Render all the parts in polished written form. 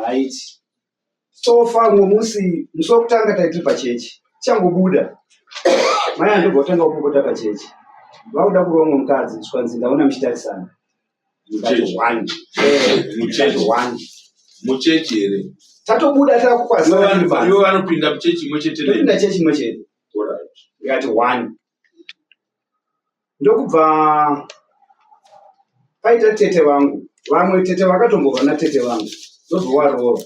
Right. So far mumwe musi musi wekutanga taitiri pachechi tichangobuda mai andobva kutanga kupopota pachechi vakuda kurova mumwe mukadzi zvikanzi ndaona muchitarisana. Muchechi. One. Eh, Muchechi. one. Muchechi here? Tatobuda takukwazisa tiri panze. Ivo vanopinda muchechi imwe chete nemi. Topinda chechi imwe chete. Alright. Ndikati one. Ndokubva paita tete vangu vamwe tete vakatomborwa natete vangu ndobva warova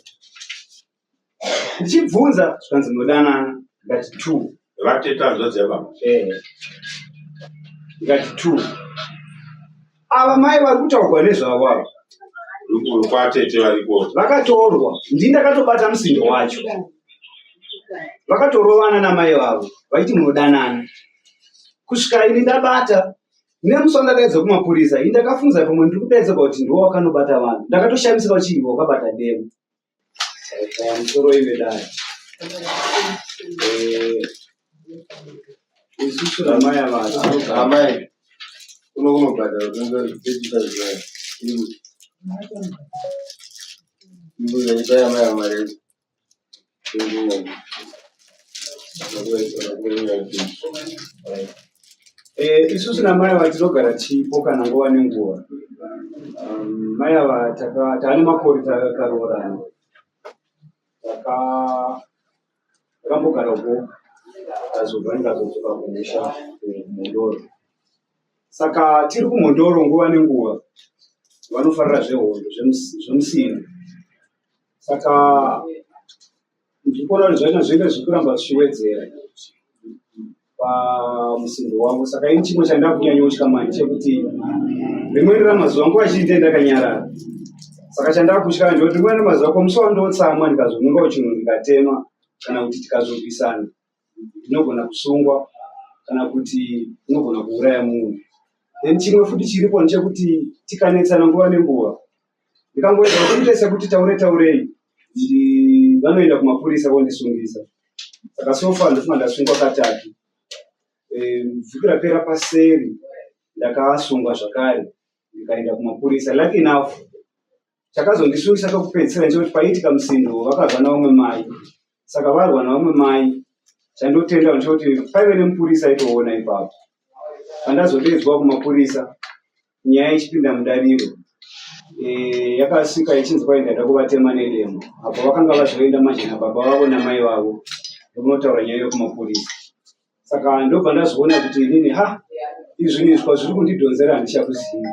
ndichibvunza zvikanzi munodanana ndikati two Vatete hanzvadzi yababa. Eh. Ndikati two ava mai vari kutaurwa nezvavo ava Kwatete variko. vakatorwa ndini ndakatobata musindo wacho vakatorovana namai vavo vachiti munodanana kusvika ini ndabata nemusi wandadaidza kumapurisa ini ndakafunza pamwe ndiri kudaidzirwa kuti ndiwo wakanobata vanhu ndakatoshamisika kuti iwe wakabata demo pamusoro iwe dai eh, isusu ramai ava amai kuno kunobhadhara kutenga 35 rand imbuza ipai amai amari Eh, isusu namai ava tinogara tichipo kana nguva nenguva. Um, mai ava taane makore takaroorana. Takambogara uko tazobva ndikazodzoka kumusha kuMhondoro. Saka tiri kuMhondoro nguva nenguva vanofarira zvehondo zvemusina. Saka ndiri kuona kuti zvacho zvinenge zviri kuramba zvichiwedzera pamusindo wavo. Saka ini chimwe chandakunyanyotya manje chekuti rimweni ramazuva nguva zhinji ndenge ndakanyarara. Saka chandakutya ndechekuti rimweni ramazuva ko musi wandotsamwa ndikazonunga chinhu ndikatema kana kuti tikazorwisana ndinogona kusungwa kana kuti ndinogona kuuraya munhu. Then chimwe futi chiripo ndechekuti tikanetsana nguva nenguva ndikangoedza kuti ite sekuti taure taurei vanoenda kumapurisa vondisungisa saka so far ndofunga ndasungwa katatu eh, vhiki rapera paseri ndakasungwa zvakare ndikaenda kumapurisa lucky enough chakazondisungisa kekupedzisira ndechekuti paiitika musindo vakarwa navamwe mai saka varwa navamwe mai chandotenda ndechekuti paive nemupurisa aitoona ipapo pandazodedzwa kumapurisa nyaya ichipinda mudariro e, yakasvika ichinzi kwai ndaida kuvatema nedemo apo vakanga vazoenda manje nababa vavo namai vavo ndokunotaura nyaya yekumapurisa saka ndobva ndazoona kuti inini ha izvi izvi kwazviri kundidhonzera handichakuzivi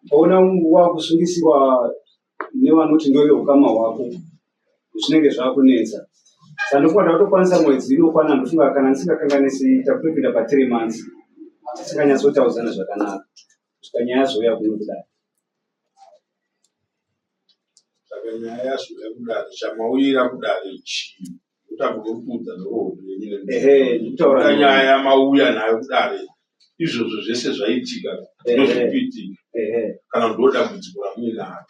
ukaona wakusungisiwa nevanoti ndove ukama hwako zvinenge zvakunetsa saka ndofunga ndakutokwanisa mwedzi inokwana ndofunga kana ndisingakanganisi takutopinda pa three months tisinganyatsotaudzana zvakanaka kusvika nyaya yazouya kuno kudai saka nyaya yazouya kudare chamauyira kudare chii kutambura kuudza nhoroondo yenyu ehe ndikutaura nyaya yamauya nayo kudare izvozvo zvese zvaitika ndozvikuitika kana ndo dambudziko ramuinaro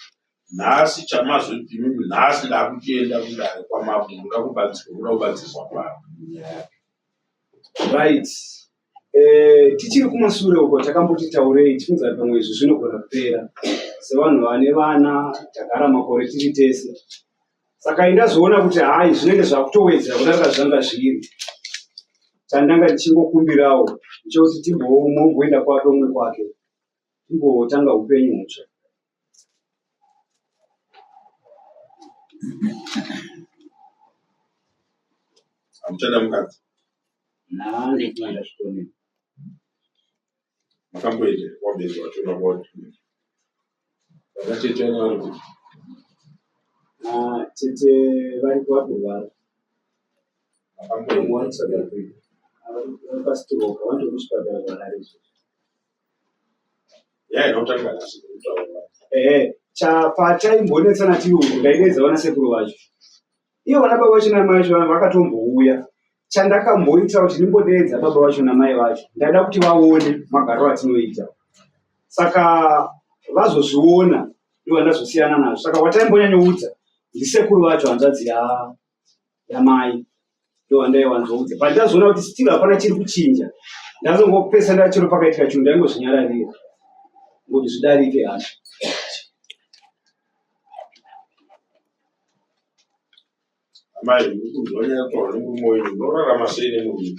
nhasi chamazoti imimi nhasi ndakuchienda kudare kwamambo ndoda kubatsirwa kuda kubatsirwa kwaro right Eh, tichiri kumasure uko takamboti taurei tifunza pamwe izvi zvinogona kupera sevanhu vane vana tagara makore tiri tese saka indazoona kuti hayi zvinenge zvakutowedzera kudarika zvanga zviri chandanga ndichingokumbirawo ndechekuti timboumwe umboenda kwake umwe kwake timbotanga upenyu hutsva hamuchada mukadzi Makamboenda wabereki wacho unakuti vana tete vanga vari kupi? Ah, tete vari kuvakurwara. Makamboenda Vari kuSouth Africa. Vari pastroke, vantori kuchipatara kuHarare izvozvi. Nyaya inotanga nhasi kutaura. Ehe, chapataimbonetsana tiri uku ndaideedza vana sekuru vacho. Ivo vana baba vacho namai vacho vakatombouya. Chandakamboita kuti ndimbodeedza baba vacho namai vacho, ndaida kuti vaone magariro atinoita. Saka vazozviona ndivo vandazosiyana nazvo. Saka wataimbonyanyoudza ndisekuru vacho hanzvadzi yamai ndovandaiwanzoudza but ndazoona kuti still hapana chiri kuchinja ndazongopesa ndachero pakaitika chinhu ndaingozvinyararira ngokuti zvidarike hazvo. Amai, muri kunzwa nyaya kutaura nemurume wenyu, munorarama sei nemurume?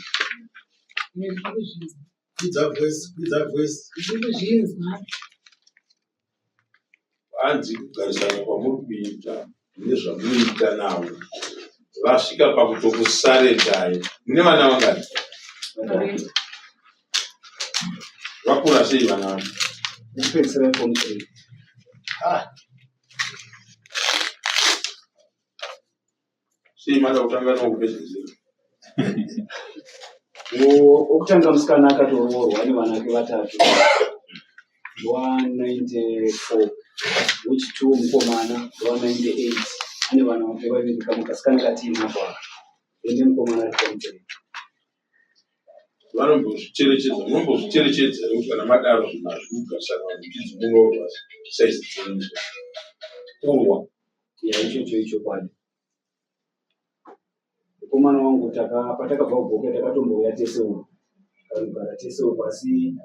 Kwidza voice, kwidza voice. Ndikuzvinzwa. Hanzi kugarisana kwamuri kuita nezvamunoita navo vasvika pakutokusaredai. Mune vana vangani? Vakura sei vana vacho? Kupedzisira form 3. Ah. Sei mada kutanga nokupedzisira? Wokutanga musikana akatoroorwa nevana vake vatatu. Wa94 wechitu mukomana wa98 ane vana vake vaviri kamwe kasikana katiinako aka ende mukomana ari form 3. Vanombozvicherechedza, munombozvicherechedza here kuti kana madaro zvinhu hazvidi kugarisana vanhu muchinzi munorwa saizi dzenyu kurwa? Ya ichocho ichokwadi. Mukomana wangu taka patakabva kuGokwe takatombouya tese uku tikanogara tese uku asi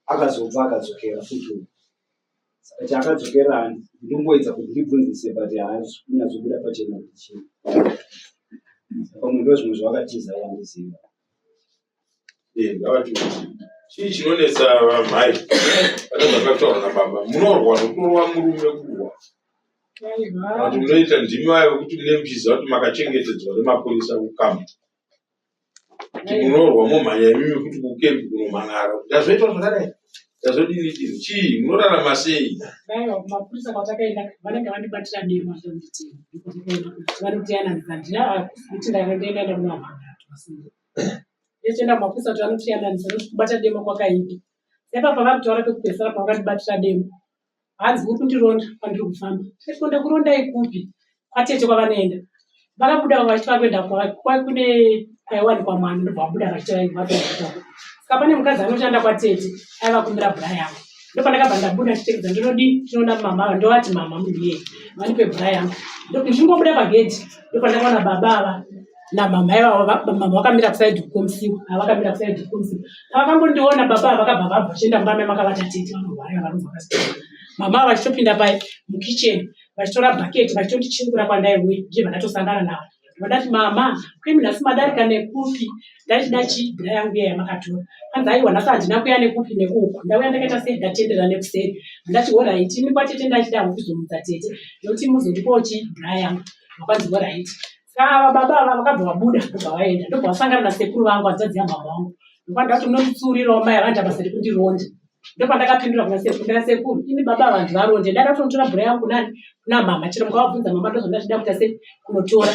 akazobva akadzokera futi uku. Saka chaakadzokera ndomboedza kuti ndibvunzise but haasi kunyatsobuda pachena kuti chii. Saka pamwe ndozvimwe zvavakatiza yandiziva. Eh, ngavatiudze. Chii chinonetsa vamhai? Pane zvakataurwa nababa. Munorwa zvokurova murume kurwa. Kana kuti munoita ndimi vaya vekuti mune muchiziva kuti makachengetedzwa nemapurisa kukamba. Kuti munorwa momhanya imimi kuti kukembi kunomhan'ara. Ndazoitwa zvakadai. Ndazodini dini. Chii munorarama sei? Aiwa, kumapurisa kwatakaenda vanenge vandibatira demo vanditema. Vanotiyananisa ndina kuti ndaenda ndakunomhan'ara. Ndichienda kumapurisa kuti vanotiyananisa nekuti kubata demo kwakaipa. Saka pavari kutaura pekupedzisira pavakatibatira demo hanzi uri kundironda kwandiri kufamba. Ndikati ko ndakurondai kupi? Kwatete kwavanoenda. Vakabuda vachiti vakuenda kune kwaiwanikwa mwana ndobva vabuda vachiti vakuenda ikoko. Saka pane mukadzi anoshanda kwatete aivakumbira bra yangu. Ndopandakabva ndabuda ndichitekedza ndinodii ndinoona mama ava ndovati mama munhu iyeye vandipe bra yangu. Ndichingobuda pagedhi ndopandakaona baba ava namama ivavo mama vakamira kusaidi kwemusiwo avakamira kusaidi kwemusiwo pavakangondiona baba ava vakabva vabva vachienda mumba mai makavata tete vanorwara vanonzwa kasitoma mama ava vachitopinda pai mukitchen vachitora bhaketi vachitondichingura kwandaiuya ndichibva ndatosangana navo ndati mama kwemi nhasi madarika nekupi ndachida chii bra yangu iya yamakatora hanzi aiwa nhasi handina kuya nekupi nekuku ndauya ndakaita sei ndatendera nekuseri ndati horaiti imi kwatete ndachida hangu kuzomutsa tete nokuti muzondipawo chii bra yangu vakwanzi horaiti Saka ava baba ava vakabva vabuda ndobva vaenda ndobva vasangana nasekuru vangu hanzvadzi yamama vangu ndobva ndati unonditsuurirawo mai avanja basa rekundironda ndopandakapindura kuna sekuru ndikati sekuru ini baba ava handivaronde ndada kutonotora bhura yangu kunani kuna mama chero mukavabvunza mama ndozvandachida kuita sei kunotora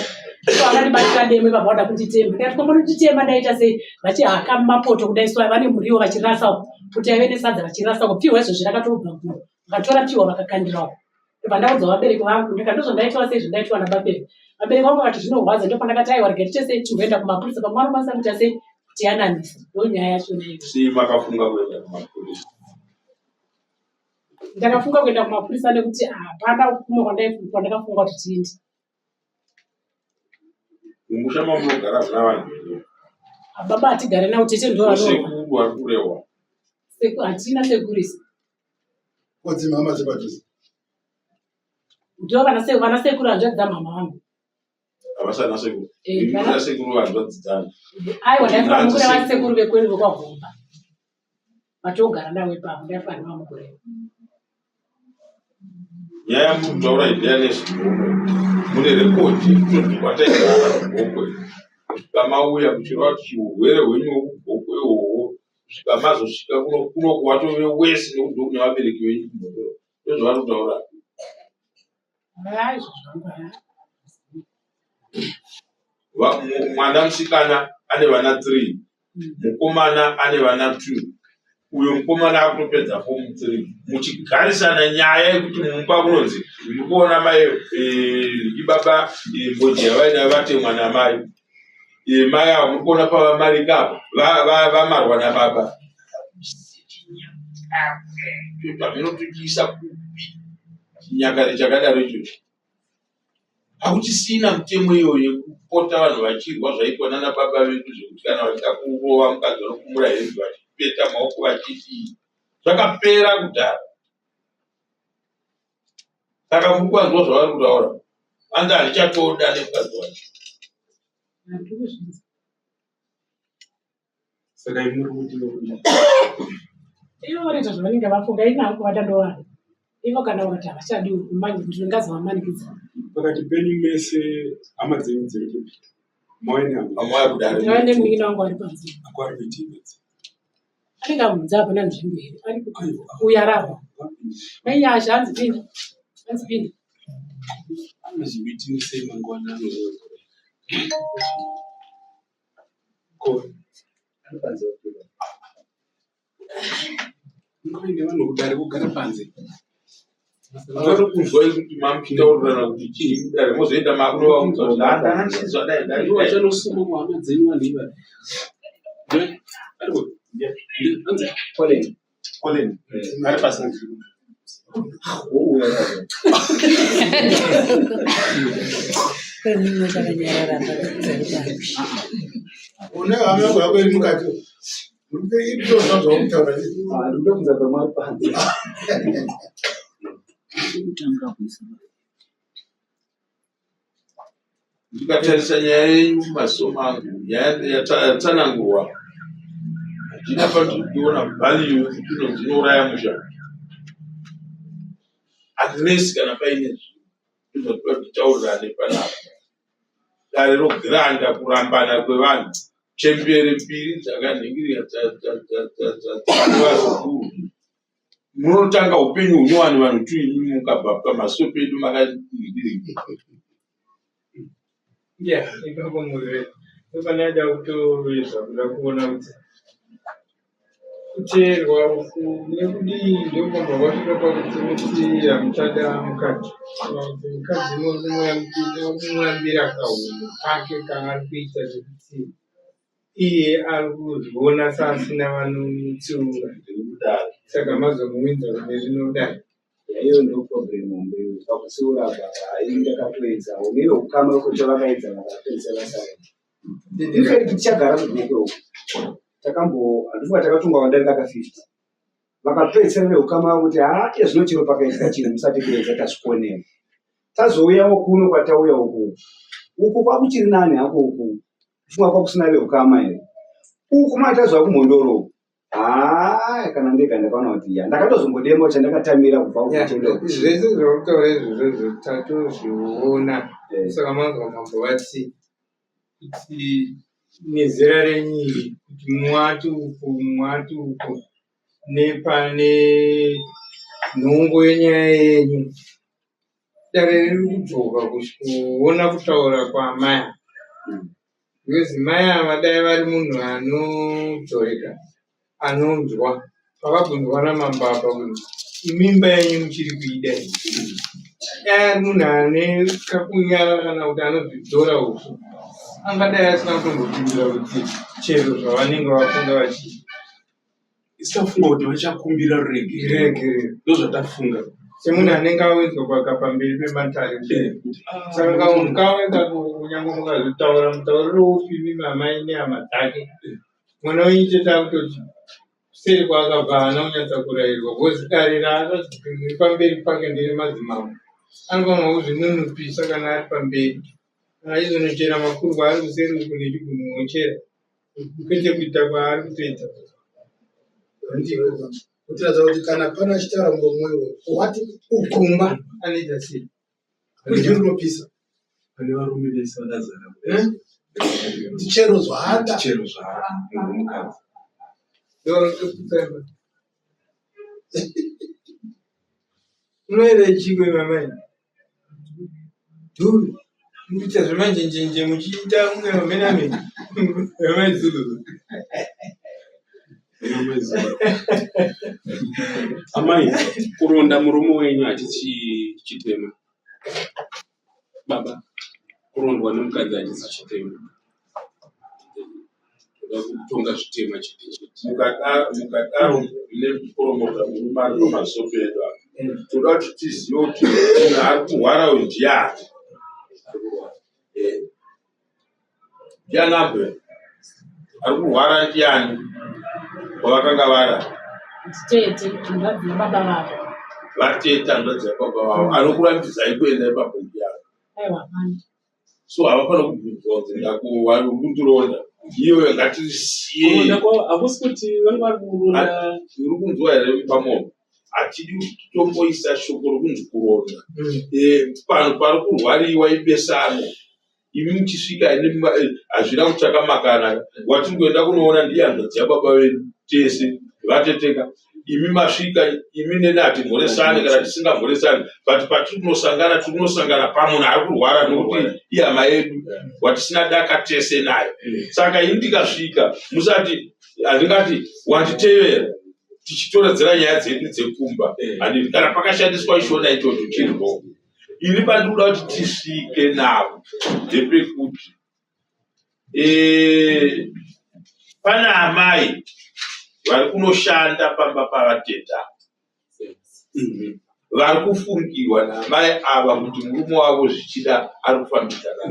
vakandibatira demo ivava vada kunditema ndikati ko munonditema ndaita sei vachihaka mapoto kudai so vane muriwo vachirasa uko kuti aive nesadza vachirasa uko pihwa izvozvi rakatobva guro vakatora pihwa vakakandira uko ndobva ndaudza vabereki vangu ndikati ndozvandaitwa sei zvandaitwa nababeri vabereki vangu vakati zvinorwadza ndopandakati aiwa rega tiite sei timboenda kumapurisa pamwe vanokwanisa kuita sei kuti yananisa ndonyaya yachona iyo Sei makafunga kuenda kumapurisa? Ndakafunga kuenda kumapurisa nekuti hapana kumwe kwandakafunga kuti tiende. Mumusha mamunogara hamuna vanhu here? Baba hatigare navo tete ndo vanorwa. Sekuru vari kurehwa. Hatina sekuru isu. Ko dzimhama dzepadhuze? Ndo vana sekuru hanzvadzi dzamhama vangu. Havasana sekuru. Eh, Imi vana- muda sekuru hanzvadzi dzangu. Aiwa ndaifanira Hanzi kureva sekuru. sekuru vekwedu vekwaGomba. Vatogara navo ipapo ndaifanira vamukureva. Nyaya yamuri kutaura iyi ndeyanezvigokwe. Mune rekodhi yekuti kwataigara kugokwe kusvika mauya kuchireva kuti urwere hwenyu hwekugokwe ihwohwo kusvika mazosvika kuno kuno kwatove wese nekuti ndokune vabereki venyu kumhondoro ndozvavari kutaura. Haa izvo zvangu haa. Mwana musikana ane vana 3 mukomana ane vana 2 uyo mukomana akutopedza fomu 3 muchigarisana nyaya yekuti mumba kunonzi muri kuona mai eh, ibaba eh, mbodzi yavaina vatemwa namai eh, mai avo muri kuona pavamarika apa vamarwa nababa paminotochiisa kupi chinyakare chakadaro ichocho Hakuchisina mutemo iyoyo yekupota vanhu vachirwa zvaitwa nana baba vedu zvekuti kana vachida kurova mukadzi vanokumura hembe vachipeta maoko vachitii. Zvakapera kudhara. Saka muri kuvanzwa zvavari kutaura. Hanzi handichatoda nemukadzi wacho. Handiri kuzvinzwa. Saka imi muri kuti nokuti Ivo vanoita zvavanenge vafunga, ini hangu kuvada ndovada. Ivo kana vakati havachadi manje ndingazovamanikidza. Pakati penyu mese hama dzenyu dziri kupi? Mauya nehama Amauya kudare. Ndaiva nemunin'ina wangu ari panze. Ako ari kuitei panze? Anenge abvunza hapana nzvimbo here? Ari uyu ararwa. Mai Nyasha hanzi pinda. Hanzi pinda. Anozomitini sei mangwana anouya? Ko Ungaende vanhu kudare kugara panze. Vari kunzwa kuti mamuchitaurirana kuti chii kudare mozoenda makunovaudza kuti handana ndichinzwa dai dai. Ndivo vachanosungwa kuhama dzenyu vanhu ivava. Ariko. Anzi. Colin. Colin. Ari pasi. Wouya nazvo. Kwemimwe chakanyarara pakadaro. Une hama yako yako iri mukati. Iri zvauri kutaura. Ah, ndikuda kunza pamwe ari panze. Kutanga kuisa Ndikatarisa nyaya yenyu mumaziso mangu, nyaya yatsanangurwa, handina pandiri kuiona value yekuti inonzi inouraya musha. Unless kana paine zvinhu zvinoda kuti titaurirane panapa. Dare rogranda kurambana kwevanhu. Chembere mbiri dzakanhingirira dzavazukuru. Munotanga upenyu hunyowani vanhu tu imi mukabva pamasope pedu makanhingirira. Yeah, ipapo murwere ndopandada kutoedza kuda kuona kuti kuteerwa uku nekudii ndokwabva kwasvika pakuti muti hamuchada mukadzi kana kuti mukadzi murikumurambira kahunhu kake kaari kuita zvekuti iye ari kuzviona seasina vanomutsiura Ndiri kudaro. Saka mazomuwinza kune rinodai. Iyo ndo problem hombe pakutsiura apa. Ini ndakatoedzawo newe ukama wekuti vakaedza vakapedzisa vasara. In fact tichagara kuGokwe uku takambo handifunga takatunga vadarika ka 50 vakapedzisira veukama kuti haa ezvino chero pakaitika chinhu musati kuedza tazvikonera. Tazouyawo kuno kwatauya uku, uku kwakuchiri nani hako uku, funga kwakusina veukama here uku matazva kuMhondoro uku. Haa, kana ndega ndakaona kuti ya ndakatozombodemba chandakatamira kubva kuchendo. Zvese zvauri kutaura izvozvo tatozviona. Saka manzwa mambo vati kuti nezera renyu iri kuti mwati uku mwati uku nepane nhungo yenyaya yenyu, dare riri kudzoka kuona kutaura kwaamai ava because mai ava dai vari munhu anodzoreka anonzwa pakabvunzwa namambo apa kuti imimba yenyu muchiri kuida here, dai ari munhu ane kakunyara kana kuti anozvidzora usu angadai asina kutombopindura kuti chero zvavanenge vafunga vachiita. Isu tafunga kuti vachakumbira ruregerero. Ruregerero. Ndozvatafunga. Semunhu anenge awinzwa paka pamberi pematare. Saka kaunhu kavo ikako kunyange mukazvitaura mutauriro upi imi amai nehama dzake, mwana wenyu chete akutoti kuseri kwaakabva haana kunyatsa kurayirwa because dare raakazopindura pamberi pake ndere madzimambo. Anofanirwa kuzvinunupisa kana ari pamberi, kana achizonochera makurwa ari kuseri uku nechigunwe ochera, kwete kuita kwaari kutoita. Ndiko Kutiratidza kuti kana pana achitaura muromo iwe wati ukumba anoita sei? Rurimi runopisa. Pane varume vese vakazara. Eh? Chero zvaada. Chero zvaada munhu womukadzi. Unoera chikwe mamai dhuru mukuita zvemanjenjenje muchiita kunge vamenamene vamaizulu. Amai, kuronda murume wenyu hachisi chitema. Baba, kurondwa nemukadzi hachisi chitema. Toda kutonga zvitema chete chete. Mukadaro nekurongodza murume ari pamasope edu apa, toda kuti tizive kuti munhu ari kurwara uyu ndiani. Ndiani abwe ari kurwara, ndiani kwavakanga vara? Tete, hanzvadzi yababa vavo. Vatete, hanzvadzi yababa vavo. Anokurambidzai kuenda ipapo ndiani? Aiwa, hapana. So havafanira kubvunzwa kunzi ndakuwa uri kundironda. Iyoyo ngatirisiye. Kuronda kwavo hakusi kuti vange vari kuronda. Uri kunzwa here pamombe? Hatidi kuti titomboisa shoko rokunzi kuronda. Eh, pano pari kurwariwa ibesanwa. Imi muchisvika ine eh, hazvina kutsvaka makana. Watiri kuenda kunoona ndiye hanzvadzi yababa vedu tese vateteka. Imi masvika imi neni hatimhoresani kana tisingamhoresani but patiri kunosangana tiri kunosangana pamunhu ari kurwara nokuti ihama yedu watisina daka tese naye. Saka ini ndikasvika musati handingati wanditevera tichitoredzera nyaya dzedu dzekumba handiti kana pakashandiswa ishona ichocho chiri wrong. Ini pandinoda kuti tisvike navo ndepekuti eh, pana amai vari kunoshanda pamba pavateta vari kufungirwa naamai ava kuti murume wavo zvichida ari kufambidzana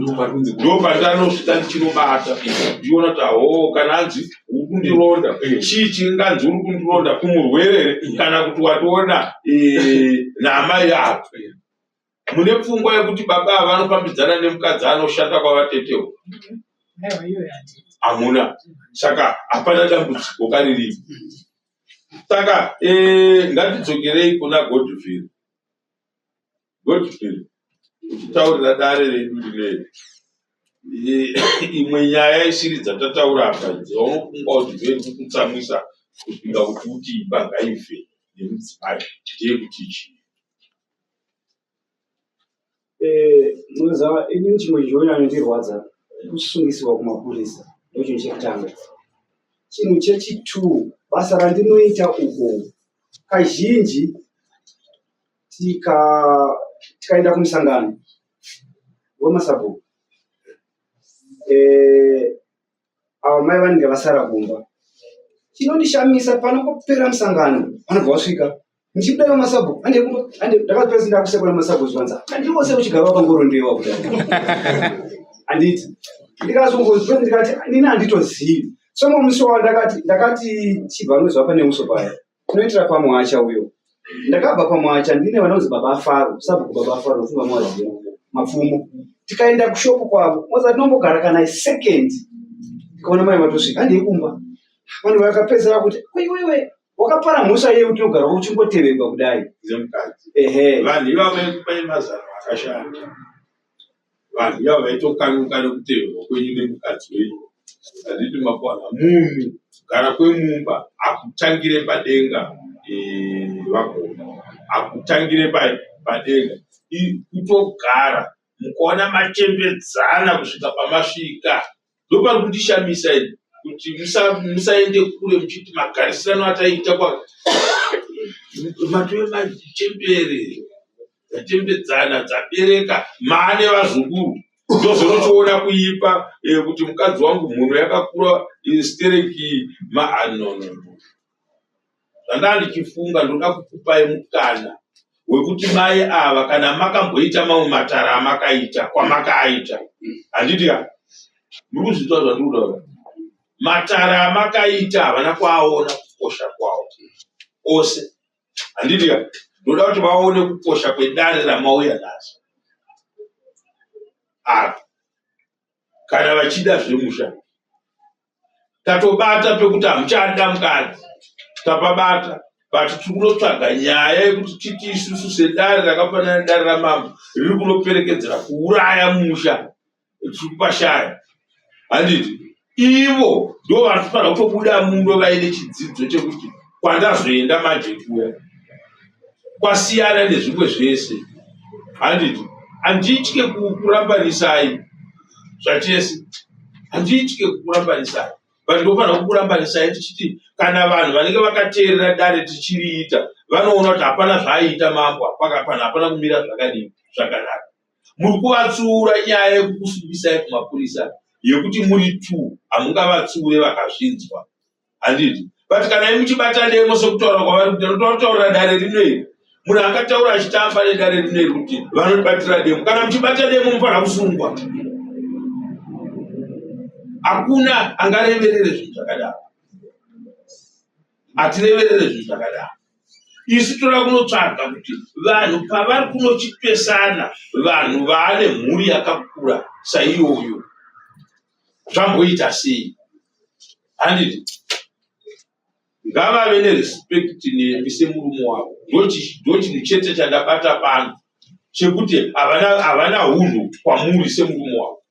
ndopandanosvika ndichinobata ndiona kuti ahoo kana anzi uri kundironda chii chinganzi uri kundironda kumurwere here kana kuti wationa eh, naamai ava mune pfungwa yekuti baba ava vanofambidzana nemukadzi anoshanda kwavatetewo hamuna saka hapana dambudziko kariripo saka eh, ngatidzokerei kuna godfrey Godfrey, uchitaurira dare redu rineri imwe nyaya isiri dzatataura apa idzi vaunofunga kuti ndoiri kukutsamwisa kusvika kuti uti imba ngaife nemudzimai ndeyekuti chii? Eh, munoziva inini chimwe chinonyanyondirwadza kusungisirwa kumapurisa ndochinhu chekutanga. Chinhu chechitwo basa randinoita uko kazhinji tika tikaenda kumusangano wemasabhuku eh, ava mai vanenge vasara kumba chinondishamisa panongopera musangano vanobva vasvika muchibuda vemasabhuku ande kumba ande ndakapedza ndakusekwa nemasabhuku zvikanzi andiwo se uchigara wakangorondewa kudai handiti ndikazongozwa ndikati nini handitozivi so mumwe musi wawo ndakati ndakati chibva anozwa pane uso paya Tinoitira kwaMwacha uyo. Ndakabva kwaMwacha ndine vanonzi baba Faro, sabhuku baba Faro ndofunga muvaziva, Mapfumo. Tikaenda kushopu kwavo, moza tinombogara kana second. Tikaona mai vatosvika, handei kumba. Vanhu vakapedzera kuti, iwewe wakapara mhosva yei kuti unogara uchingoteverwa kudai? Nemukadzi. Ehe. Vanhu ivavo vaikupai mazano akashata. Vanhu ivavo vaitokanuka nekuteverwa kwenyu nemukadzi wenyu. Handiti makwana munhu kugara kwemumba hakutangire padenga eh, vagona hakutangire padenga kutogara mukaona machembedzana kusvika pamasvika Ndopari kundishamisa ini kuti musaende kure muchiti magarisirano ataiita kwa matove machembere dzachembedzana dzabereka maane vazukuru ndozonotoona kuipa eh, kuti mukadzi wangu mhuno yakakura eh, stereki ma ah, no, no, no. Zvandanga ndichifunga ndoda kukupai mukana wekuti mai ava kana makamboita mamwe matara amakaita kwamakaaita handiti ka muri kuzvinzwa zvandiri kutaura matara amakaita havana kuaona kukosha kwawo ose handiti ka ndoda kuti vaone kukosha kwedare ramauya nhasi apa kana vachida zvemusha tatobata pekuti hamuchada mukadzi tapabata but tiri kunotsvaga nyaya yekuti titi isusu sedare rakafanana nedare ramambo riri kunoperekedzera kuuraya musha tiri kupashaya handiti ivo ndo vanofanira kutobuda muno vaine chidzidzo chekuti kwandazoenda manje kuya kwasiyana nezvimwe zvese handiti handitye kukurambanisai zvachese handitye kukurambanisai but ndofanira kukurambanisai ndichiti kana vanhu vanenge vakateerera dare tichiriita vanoona kuti hapana zvaaiita mambo hapana hapana kumira zvakadii zvakanaka muri kuvatsiura nyaya yekukusungisai kumapurisa yekuti muri two hamungavatsiure vakazvinzwa handiti but kana imi muchibata demo sekutaura kwavari kuita ndotaura dare rino iri munhu akataura achitamba nedare rino iri kuti vanobatira demo kana muchibata demo mufanira kusungwa hakuna angareverere zvinhu zvakadaro hatireverere zvinhu zvakadaro. Isu toda kunotsvaga kuti vanhu pavari kunochipesana, vanhu vaane mhuri yakakura saiyoyo, zvamboita sei? Handiti ngavave nerespect nemi semurume wavo. Ndochinhu chete chandabata pano chekuti havana hunhu kwamuri semurume wavo.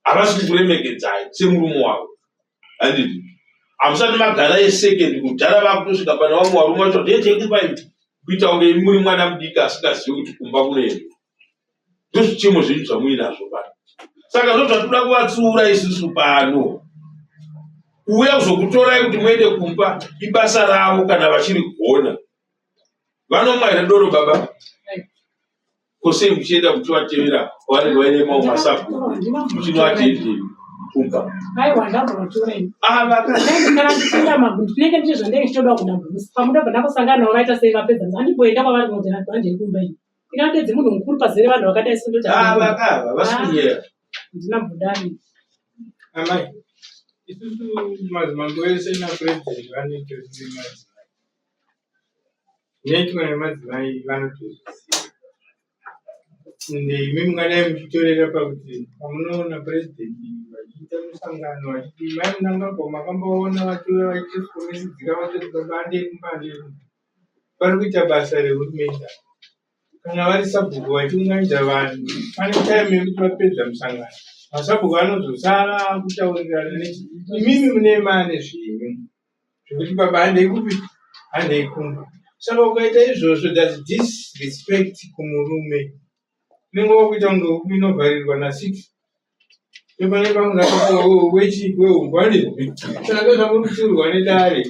Havasi kukuremekedzai semurume wavo. Handiti hamusati magara yesecond kudhara vakutosvika pane vamwe varume vacho ndechekupa imi kuita kunge imi muri mwana mudiki asingazivi kuti kumba kunoendwa. Ndozvichemo zvenyu zvamuinazvo pano. Saka ndozvatinoda kuvatsiura isusu pano. Kuuya kuzokutorai kuti muende kumba ibasa ravo kana vachiri kugona. Vanomwa here doro baba? Ko sei muchienda muchivatevera kwavanenge vaine mamwe masabhuku muchinovatendei kumba? Aiwa ndambovatora ini. Ava ka Kana ndichipinda magundu ndinenge ndine zvandenge ndichitoda kuda gusa. Pamuda bva ndakosangana navo vaita sei vapedza handimboenda kwavari kunoti handei kumba ini. Ndingadedze munhu mukuru pazere vanhu vakadai so ndoti ava ka ava vasi kunyeya. Handina mbodari. Amai, isusu madzimambo ese napresident vanoita zvemadzimai. Zvinoitwa nemadzimai vanotozviziva. Ende imi mungadai muchitorera pakuti pamunoona president vachiita musangano vachiti mai Mnangagwa makamboona vachiuya vachitisvikomichidzira vatoti baba handei kumba handei kumba. Vari kuita basa rehurumende ava. Kana vari sabhuku vachiunganidza vanhu pane time yekuti vapedza musangano masabhuku anozosara akutaurirana nechi imimi mune maane zvenyu zvekuti baba handei kupi handei kumba saka ukaita izvozvo thats disrespect kumurume unenge wakuita kunge huku inovharirwa nasix ndopane pamwe wechi wehuku handizvi saka ndozvamuri kutsiurwa nedare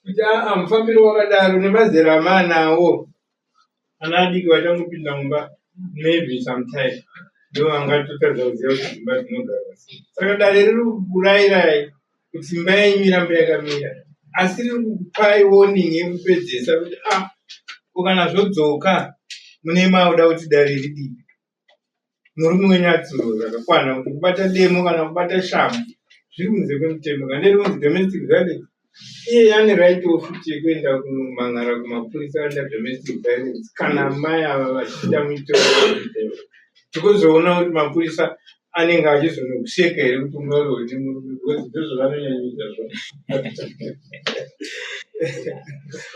kuti aa mufambiro wakadaro nemazera amaanawo Ana adiki vachangopinda mumba maybe sometime ndo vangatotadza kuziva kuti dzimba dzinogarwa sei. Saka dare riri kukurairai kuti imba yenyu irambe yakamira asi riri kukupai warning yekupedzesa kuti ah ko kana zvodzoka mune makuda kuti dare ridii. Murume wenyu atsiurwe zvakakwana kuti kubata demo kana kubata shamhu zviri kunze kwemutemo kana iri kunzi domestic violence iye ane right futi yekuenda kunomhan'ara kumapurisa under domestic violence kana mai ava vachiita muitiro wemutemo tikuzoona kuti mapurisa anenge achizonokuseka here kuti ungarohwe nemurume because ndozvavanonyanyoita zvo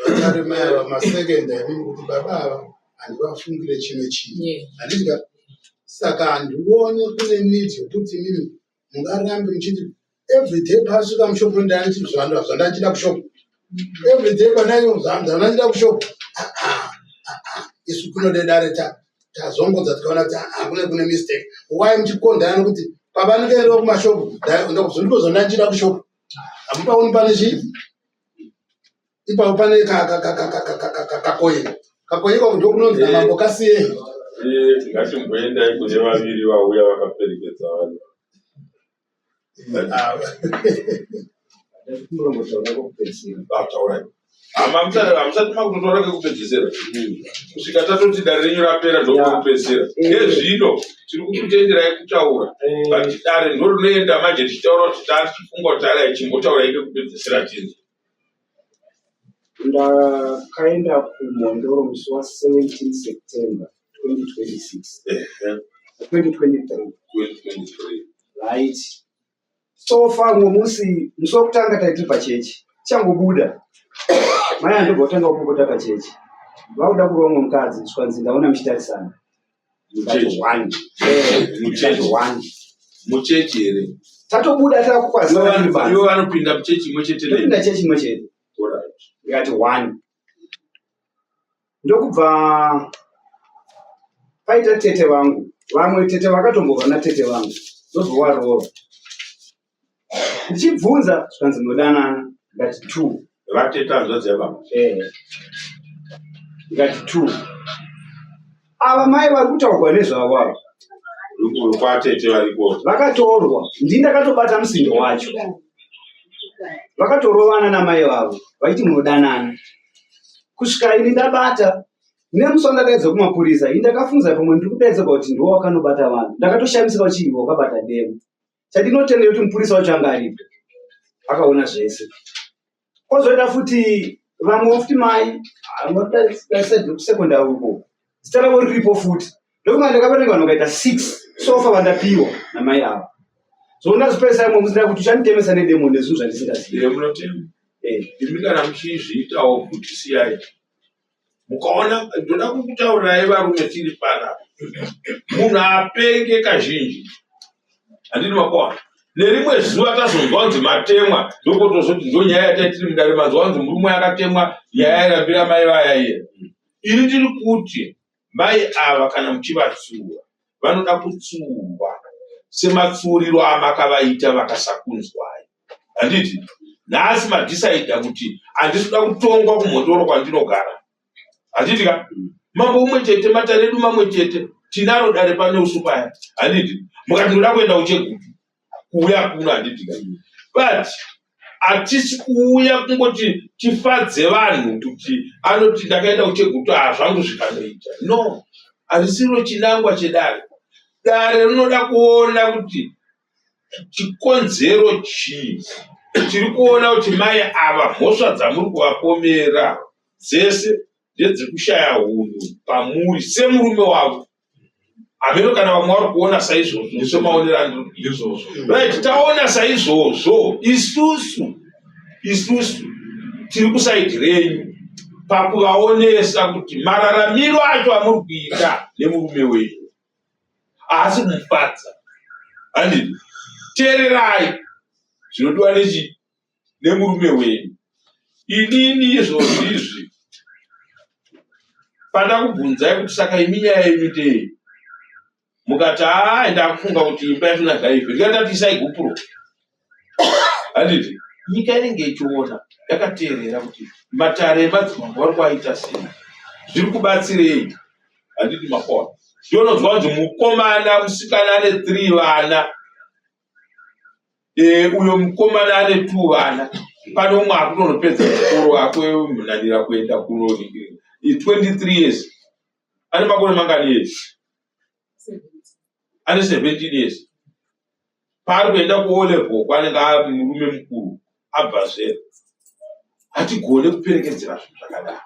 Vatari mai ava masekenda imimi kuti baba ava handivafungire chimwe chinhu handiti ka saka handione kune need yokuti imimi mungarambe muchiti everyday pasvika mushopu zvandachida kushopu everyday panazvandachida kushopu ah, ah, ah, isu kunode dare tazongodza tikaona kuti kune kune mistake why muchikondana nokuti pavanenge kumashopu ndiko zvandachida kushopu hamupaoni pane chii ipapo pane kakoye kakoye ikako ndokunonzi namambo kasiyei Ngatimboendai kune vaviri vauya vakaperekedza vanhu. Ah, taurai. Hama, hamusati makutotaura kekupedzesera kusvika tatoti dare renyu rapera ndokekupedzesera. Ezvino tiri kukutenderai kutaura but dare ndorinoenda manje tichitaura kuti tatichifunga kuti tarai chimbotaurai kekupedzesera tinzwe. Ndakaenda kuMhondoro musi wa 17 September 2026. 2023. 2023. Right. So far mumwe musi musi wekutanga taitiri pachechi tichangobuda mai andobva kutanga kupopota pachechi vakuda kurova mumwe mukadzi zvikanzi ndaona muchitarisana Muchechi. One. Muchechi. One. Muchechi here? Tatobuda takukwazisa tiri panze. Ivo vanopinda muchechi imwe chete nemi. Topinda chechi imwe chete. Alright. Ndikati one. Ndokubva paita tete vangu. Vamwe tete vakatombova natete vangu. Ndobva warova. Ndichibvunza zvikanzi munodanana. Ndikati two. Vatete hanzvadzi yababa. Eh. Ndikati two. Ava mai vari kutaurwa nezvavo ava. Kwatete variko. Vakatorwa. Ndini ndakatobata musindo wacho. Vakatorovana namai vavo vachiti munodanana. Kusvika ini ndabata nemusi wandadaidza kumapurisa ini ndakafunza pamwe ndiri kudaidzirwa kuti ndiwo wakanobata vanhu. Ndakatoshamisika kuti iwe wakabata demo. Chandinotenda kuti mupurisa wacho anga aripo akaona zvese. Kozoita futi Vamwe futi mai kusekondari uko zita ravo riripo futi. Ndokunga ndakaverenga vanhu vakaita 6 sofa vandapiwa namai ava. So ndazopedzisa imwe musi ndakuti uchanditemesa nedemo nezvinhu zvandisingazivi. Munotema. Imi kana muchizviitawo futi siyai. Mukaona ndoda kukutaurirai varume tiri panapa. Munhu apenge kazhinji. Handiti makuona. Nerimwe zuva tazonzwa kunzi matemwa ndopotozoti ndonyaya yatai tiri mudare manzwa kunzi murume akatemwa nyaya yairambira mai vaya iye. Ini ndiri kuti mai ava kana muchivatsiura vanoda kutsiurwa sematsiuriro amakavaita vakasakunzwai. Handiti nhasi madhisaidha kuti handisi kuda kutongwa kumhondoro kwandinogara. Handiti ka? Mambo umwe chete, matare edu mamwe chete, tinaro dare pane usu paya. Handiti mukati ndoda kuenda kuchegutu kuuya kuno handiti ka? But hatisi kuuya kungoti tifadze vanhu kuti anoti ndakaenda kuchegutu hazvangu zvikanoita. No, harisiro chinangwa chedare. Dare rinoda kuona kuti chikonzero chii. Tiri kuona kuti mai ava mhosva dzamuri kuvapomera dzese ndedzekushaya hunhu pamuri semurume wavo. Hameno kana vamwe vari kuona saizvozvo semaonero andizvozvo. Right, taona saizvozvo isusu isusu tiri kusaidi renyu pakuvaonesa kuti mararamiro acho amuri kuita nemurume wenyu haasi kumufadza. Handiti teererai zvinodiwa nechi nemurume wenyu. Inini izvozvi izvi pandakubvunzai kuti saka imi nyaya yenyu ndei mukati haa ndakufunga kuti imba yacho ngaife ndikati ndati isai gupuro handiti nyika inenge ichiona yakateerera kuti matare emadzimambo vari kuaita sei zviri kubatsirei handiti makona ndiononzwa kunzi mukomana musikana ane 3 vana Eh, uyo mukomana ane two vana pane umwe akutonopedza chikoro akumunanira kuenda kuno 23 years ane makore mangani years ane 17 years paari kuenda kuo level kwanenge ari murume mukuru abva zera hatigone kuperekedzera zvinhu zvakadaro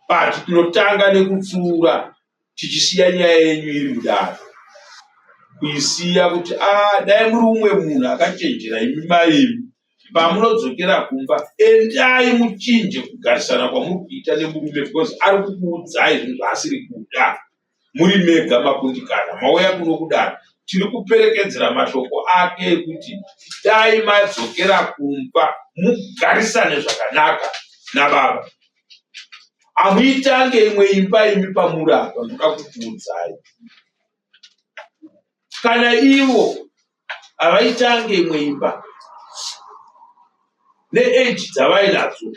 but tinotanga nekutsiura tichisiya nyaya yenyu iri mudare kuisiya kuti a ah, dai muri umwe munhu akachenjera imi maimi pamunodzokera kumba endai muchinje kugarisana kwamuri kuita nemurume because ari kukuudzai zvinhu zvaasiri kuda muri mega makundikana mauya kuno kudaro tiri kuperekedzera mashoko ake ekuti dai madzokera kumba mugarisane zvakanaka nababa Hamuitange imwe imba imi pamuri apa ndoda kukuudzai. Kana ivo havaitange imwe imba neage dzavainadzo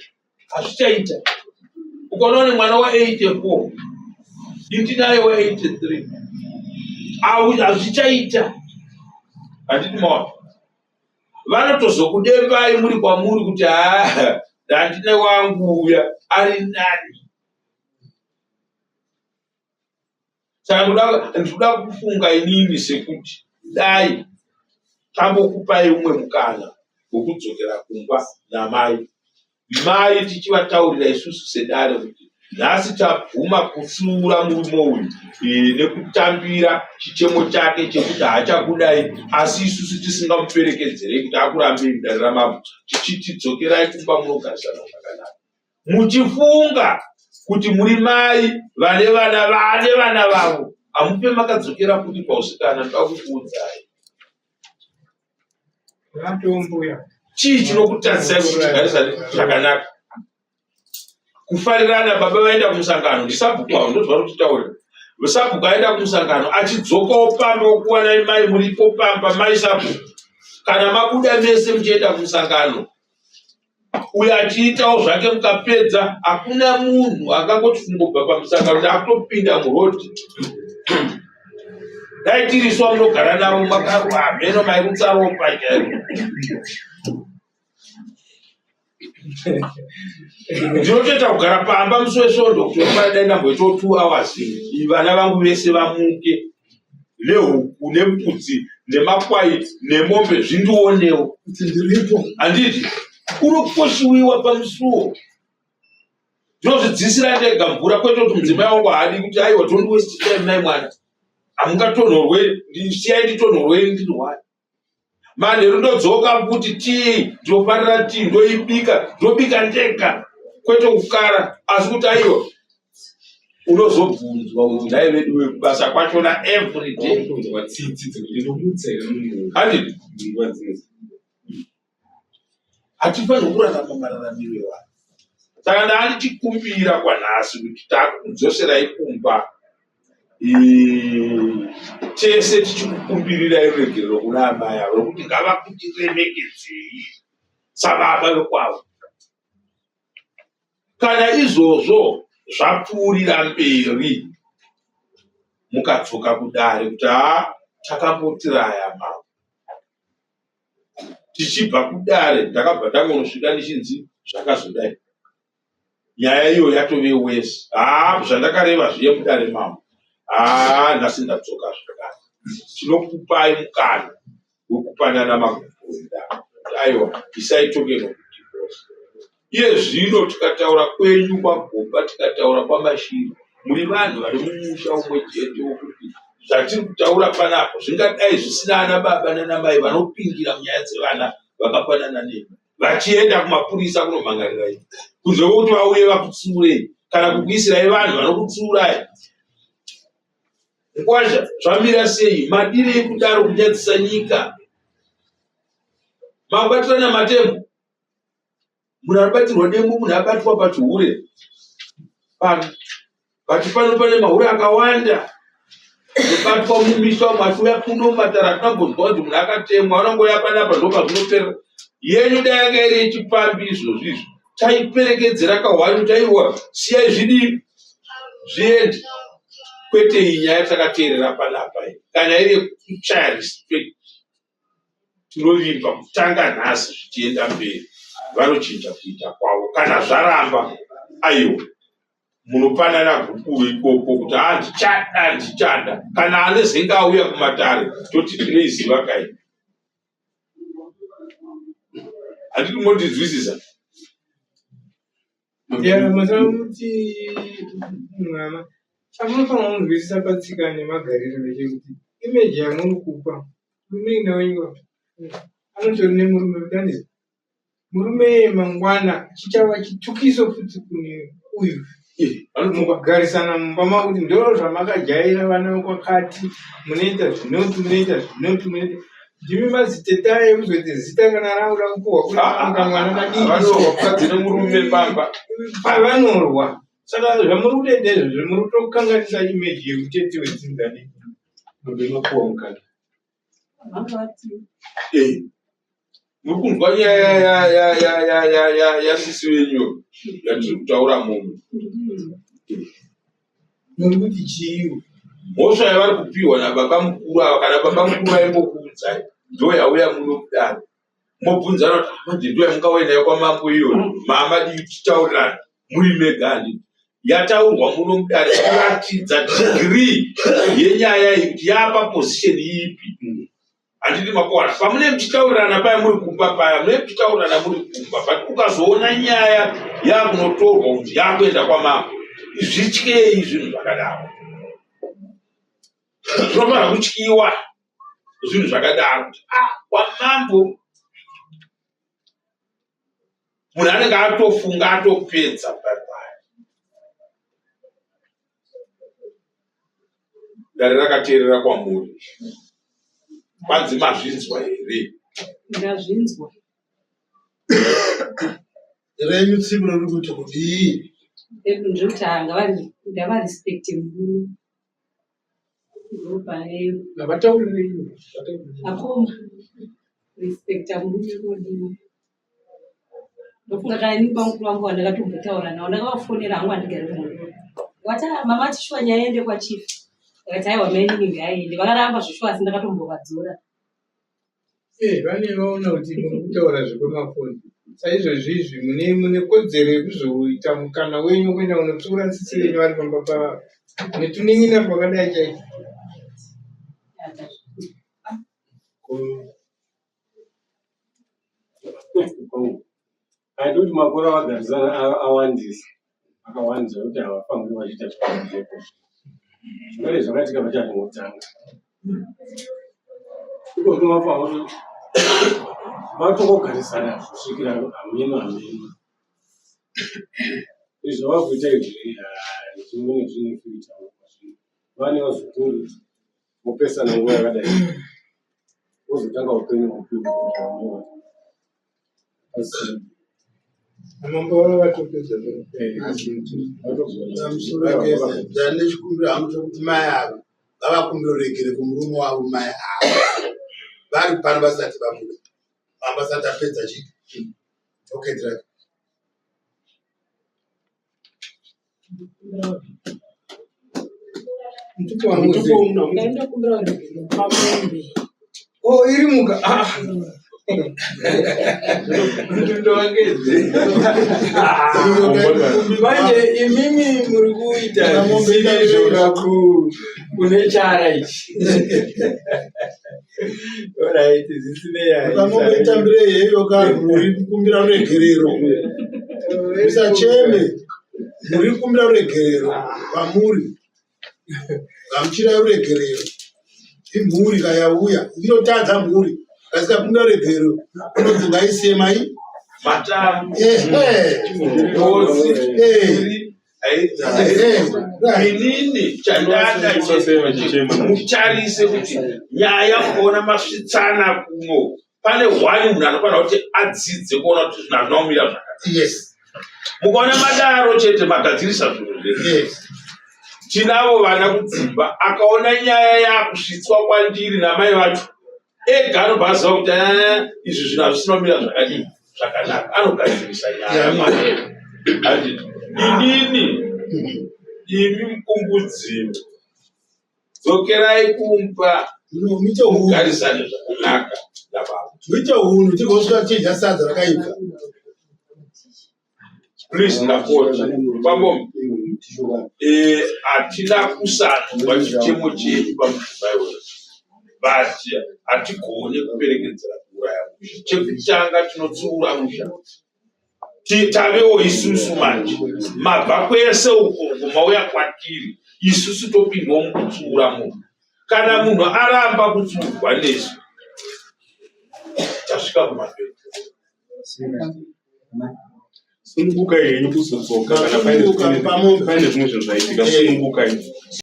hazvichaita. Ukaona une mwana wa 84 indinaye wa 83 hazvichaita. Handiti maona? Vanotozokudembai muri kwamuri kuti haa ndandine wangu uya ari nani. Saka ndinoda kufunga inini sekuti dai tambokupai umwe mukana wekudzokera kumba namai. Mai tichivataurira isusu sedare kuti nhasi tabvuma kutsiura murume uyu e, nekutambira chichemo chake chekuti haachakudai asi isusu tisingamuperekedzerei kuti akurambei mudare ramambo tichiti dzokerai kumba munogarisana zvakanaka muchifunga kuti muri mai vane vana vane vana vavo hamufe makadzokera futi pausikana ndoda kukuudzai Chii chinokutadzisai kuti tigarisane zvakanaka? Kufarirana, baba vaenda kumusangano, ndisabhuku avo ndozvavari kutitaurira. Sabhuku aenda kumusangano achidzokawo pamba okuwanai mai muripo pamba mai sabhuku. Kana mabuda mese muchienda kumusangano, uyo achiitawo zvake mukapedza hakuna munhu angangoti kungobva pamusangano ndakutopinda muroad dai tiriswa munogara navo makarwa hameno mairutsa ropa chairo ndinotoita kugara pamba musi wesvondo kuti dai ndamboitawo two hours vana vangu vese vamuke nehuku nembudzi nemakwai nemombe zvindionewo kuti ndiripo handiti unokoshiwiwa pamusuwo. Ndinozvidziisira ndega mvura kwete kuti mudzimai wangu haadi kuti aiwa don't waste time nai mwana. Hamungatonhorwe, siyai nditonhorwe ndirware. Manheru ndodzoka kuti tii, ndinofarira tii, ndoibika, ndobika ndega kwete kukara asi kuti aiwa unozobvunzwa kuti nhai vedu kubasa kwachona every day. Kunzwa tsitsi dzekuti ndomutsa here munhu Handiti? nguva dzino. Hatifanirwi kurarama mararamiro evanhu. Saka ndaandichikumbira kwanhasi kuti takukudzoserai kumba tese tichikukumbirirai ruregerero kuna amai avo rekuti ngavakutiremekedzei sababa vekwavo. Kana izvozvo zvapfuurira mberi mukadzoka kudare kuti haa takambotiraya mambo Tichibva kudare ndakabva ndangonosvika ndichinzi zvakazodai. Nyaya iyo yatove worse. Haa zvandakareva zviye mudare mambo. Haa nhasi ndadzoka zvakare. Tinokupai mukana wekupanana magupuro mudare. Aiwa isai token of divorce. Iye zvino tikataura kwenyu kwaGomba tikataura kwaMashiri muri vanhu vari mumusha umwe chete wokuti zvatiri kutaura panapa zvingadai zvisina ana baba nana mai vanopindira munyaya dzevana vakafanana nemi vachienda kumapurisa kunomhangarira imi kunze kwekuti vauye vakutsiurei kana kukuisirai vanhu vanokutsiurai Mkwasha zvamira sei madirei kudaro kunyadzisa nyika makubatirana matemo Munhu anobatirwa demo munhu abatwa pachihure pano but pano pane mahure akawanda anobatwa mumisha umu achiuya kuno mumatare atinambonzwa kuti munhu akatemwa anongouya panapa ndopazvinoperera yenyu dai yanga iri yechipfambi izvozvi izvi taiperekedzera kahwani kuti aiwa siyai zvidii zviende kwete iyi nyaya takateerera panapa iyi kana iri yekuchaya respect Tinovimba kutanga nhasi zvichienda mberi vanochinja kuita kwavo. Kana zvaramba aiwa munopanana gupuro ikoko kuti haa ndichada ndichada. Kana anezenge auya kumatare toti tinoiziva kai. Handiti mondinzwisisa? Ya, masamuti mama chamunofanira kunzwisisa patsika nemagariro ndechekuti image yamuri kupa munin'ina wenyu anotori nemurume kudani murume mangwana chichava chitukiso futi kune uyu mukugarisana mumba makuti ndo zvamakajaira vana vekwakati munoita zvinoti munoita zvinoti munoita ndimi madzitete aye kuzoita zita kana rakuda kupuhwa kune kamwe kamwana kadiki Vanorwa mukadzi nemurume pamba. pavanorwa saka zvamuri kutoita izvozvo muri kutokanganisa image yeutete hwedzinza renyu Mapuwa mukana. Eh. Muri kunzwa nyaya yasisi venyu yatiri kutaura muno. Muri kuti chii? Mhosva yavari kupiwa nababa mukuru ava kana baba mukuru vaimbokuudzai ndo yauya muno kudaro. Mobvunzana kuti ah, manje ndo yamungauye nayo kwamambo iyoyo. Mama dii tichitaurirana muri mega handiti. Yataurwa muno mudare kuratidza degree yenyaya iyi kuti yapa position ipi. Handiti makuwana pamunenge muchitaurirana paya muri kumba paya munenge muchitaurirana muri kumba but ukazoona nyaya yakunotorwa kunzi yakuenda kwamambo zvityei zvinhu zvakadaro zvinofanira kutyiwa zvinhu zvakadaro kuti ah kwamambo munhu anenge atofunga atopedza pari Dare rakateerera kwamuri. Kwanzi mazvinzwa here? Ndazvinzwa. Renyu tsivo riri kuti kudii? Ndiri kuti haa ngavarespecte murume. Ndopane Ngavataurireiwo. Akoma respecta murume kunodiwa. Ndofunga kana ini bamukuru vangu vandakatombotaura navo ndakavafonera hangu handigari kumhondoro. Vati ah mama tishuwa nyaya iende kwachief. Ndakati aiwa mainini ngaiende. Vakaramba zveshuwa asi ndakatombovadzora. Eh, vane vaona kuti muri kutaura zvekwemafoni saizvozvi izvi mune mune kodzero yekuzoita mukana wenyu kuenda kunotsiura sisi venyu vari pamba pavavo netunin'ina twakadai chaizvo Aidi kuti makore avagarisana awandisa. Akawandisa kuti havafaniri vachiita chikonzeko. Zvakadai zvakaitika vachangotanga. Iko kunovafanira kuti vatongogarisana kusvikira hameno hameno. Izvi zvavakuita izvi hazvione zvine future. Vane vazukuru vopesana nguva yakadai vozotanga upenyu hupi. Mambo vava vatopedza pamusoro ndane chikumbiro hangu chekuti mai ava ngavakumbire ruregere kumurume wavo mai ava vari pano vasati vabuda mambo asati apedza chii docket rake. Oh, iri muka. Ah. Mutundo wangezi. Manje imimi muri kuita zvisiri izvo ku kune chara ichi. Alright, zvisinei hai. Ukamboitambire yeyo ka muri kukumbira ruregerero. Musacheme. Muri kukumbira ruregerero kwamuri. Gamuchirai ruregerero. Imhuri ka yauya. Inotadza mhuri. Kasikakumbira ruregerero. Inonzi ngaisiye mai. Matano. Ehe. Eh. Inini chandada mutarise kuti nyaya kuona masvitsana kuno pane one munhu anofanira kuti adzidze kuona kuti zvinhu hazvina kumira zvakanaka. Yes. Mukaona madaro chete magadzirisa zvinhu zvedu. Yes. Tinavo vana kudzimba akaona nyaya yakusvitswa kwandiri namai vacho ega anobva aziva kuti eh, izvi zvinhu hazvisina kumira zvakadii zvakanaka anogadzirisa nyaya mwana handiti inini imi mukungudzimi dzokerai kumba mugarisane zvakanaka nababa muite hunhu tigosvika tichidya sadza rakaibva Please ndapota pambo eh, hatina kusanzwa chichemo chedu pamudzimai wedu but hatigone kuperekedzera kuuraya musha chekutanga tinotsiura musha tavewo isusu manje mabva kwese uko mauya kwatiri isusu topindwa mukutsiura munhu kana munhu aramba kutsiurwa nesu tasvika kumapedza Sunungukai henyu kuzodzoka kana paine zvimwe zvinhu zvaitika sunungukai.